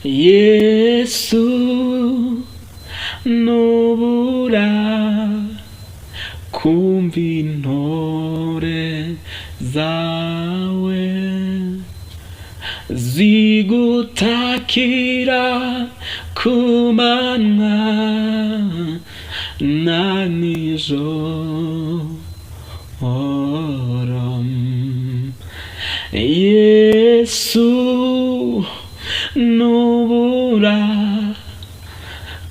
Yesu, nubura kumva intore zawe zigutakira ku manywa na nijoro. Yesu, nubura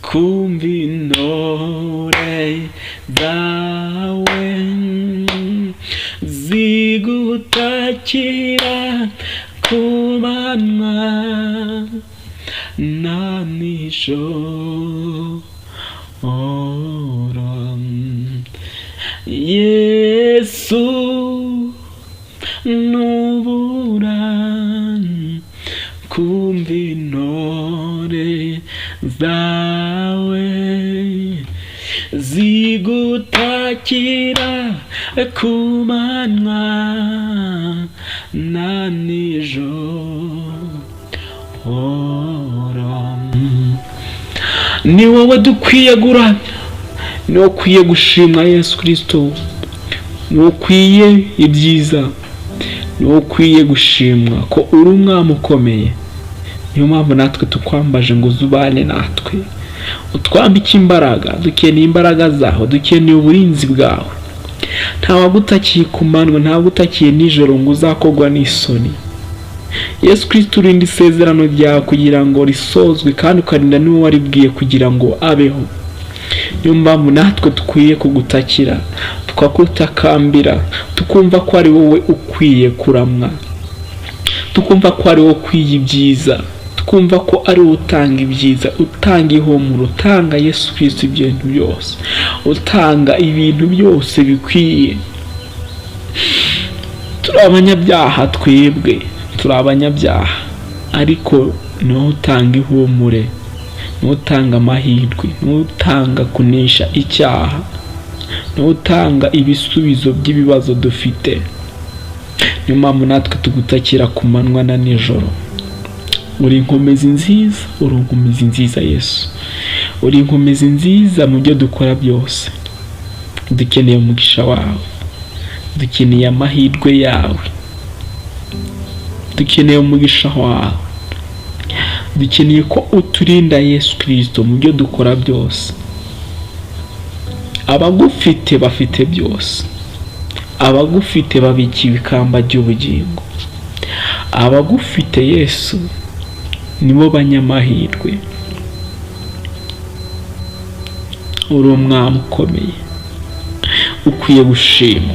kumva intore zawe zigutakira ku manywa na nijoro. Yesu, nubura kumva intore zawe zigutakira ku manywa na nijoro. Ni wowe dukwiye guramya, ni wowe ukwiye gushimwa Yesu Kristo, ni wowe ukwiye ibyiza, ni wowe ukwiye gushimwa ko uri umwami ukomeye. Niyo mpamvu natwe tukwambaje ngo uzubane natwe, utwambike imbaraga. Dukeneye imbaraga zawe, dukeneye uburinzi bwawe. Ntawagutakiye ku manywa, ntawagutakiye nijoro ngo uzakogwa n'isoni. Yesu Kristo, urinda isezerano ryawe kugira ngo risozwe, kandi ukarinda n'uwo waribwiye kugira ngo abeho. Niyo mpamvu natwe dukwiye kugutakira, tukagutakambira, tukumva ko ari wowe ukwiye kuramwa, tukumva ko ari wowe ukwiye ibyiza, tukumva ko ari wowe utanga ibyiza, utanga ihumure, utanga Yesu Kristo ibintu byose, utanga ibintu byose bikwiye. Turi abanyabyaha, twebwe turi abanyabyaha, ariko ni wowe utanga ihumure, ni wowe utanga amahirwe, ni wowe utanga kunesha icyaha, ni wowe utanga ibisubizo by'ibibazo dufite. Niyo mpamvu natwe tugutakira ku manywa na nijoro. Uri inkomezi nziza, uri inkomezi nziza Yesu, uri inkomezi nziza mu byo dukora byose. Dukeneye umugisha wawe, dukeneye amahirwe yawe, dukeneye umugisha wawe, dukeneye ko uturinda Yesu Kristo mu byo dukora byose. Abagufite bafite byose, abagufite babikiwe ikamba ry'ubugingo, abagufite Yesu nibo banyamahirwe. Uri umwami ukomeye, ukwiye gushimwa.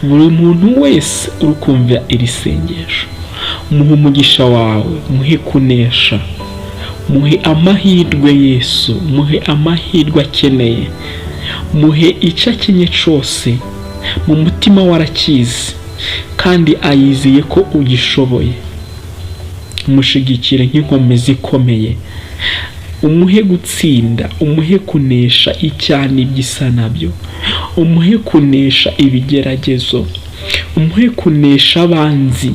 Buri muntu wese uri kumva iri sengesho, muhe umugisha wawe, muhe kunesha, muhe amahirwe Yesu, muhe amahirwe akeneye, muhe icyo akenye cyose mu mutima we arakizi kandi ayizeye ko ugishoboye. Mushigikire nk'inkomezi ikomeye, umuhe gutsinda, umuhe kunesha icyaha n'ibisa nabyo, umuhe kunesha ibigeragezo, umuhe kunesha abanzi,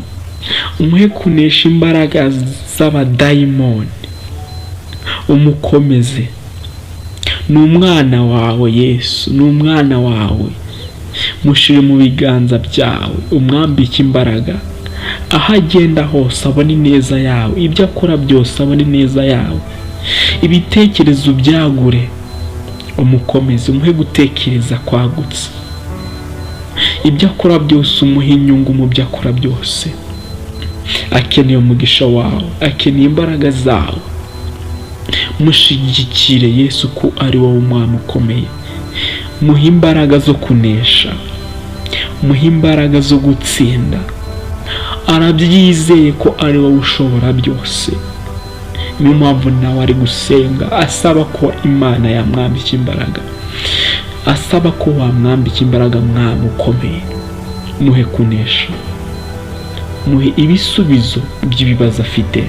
umuhe kunesha imbaraga z'abadayimoni, umukomeze. Ni umwana wawe Yesu, ni umwana wawe, mushyire mu biganza byawe, umwambike imbaraga. Aho agenda hose abona ineza yawe, ibyo akora byose abona ineza yawe, ibitekerezo byagure, umukomeze, umuhe gutekereza kwagutse, ibyo akora byose umuhe inyungu mu byo akora byose. Akeneye umugisha wawe, akeneye imbaraga zawe. Mushigikire Yesu ko ari wowe umwami ukomeye, muhe imbaraga zo kunesha, muhe imbaraga zo gutsinda. Arabyizeye ko ari wowe ushobora byose. Niyo mpamvu nawe ari gusenga asaba ko Imana yamwambika imbaraga, asaba ko wamwambika imbaraga. Mwami ukomeye, muhe kunesha, muhe ibisubizo by'ibibazo afite.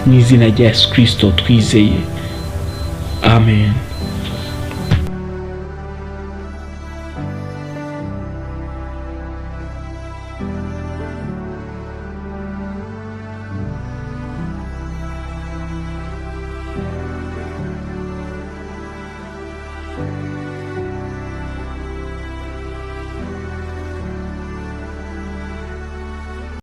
Mu izina rya Yesu Kristo twizeye, amen.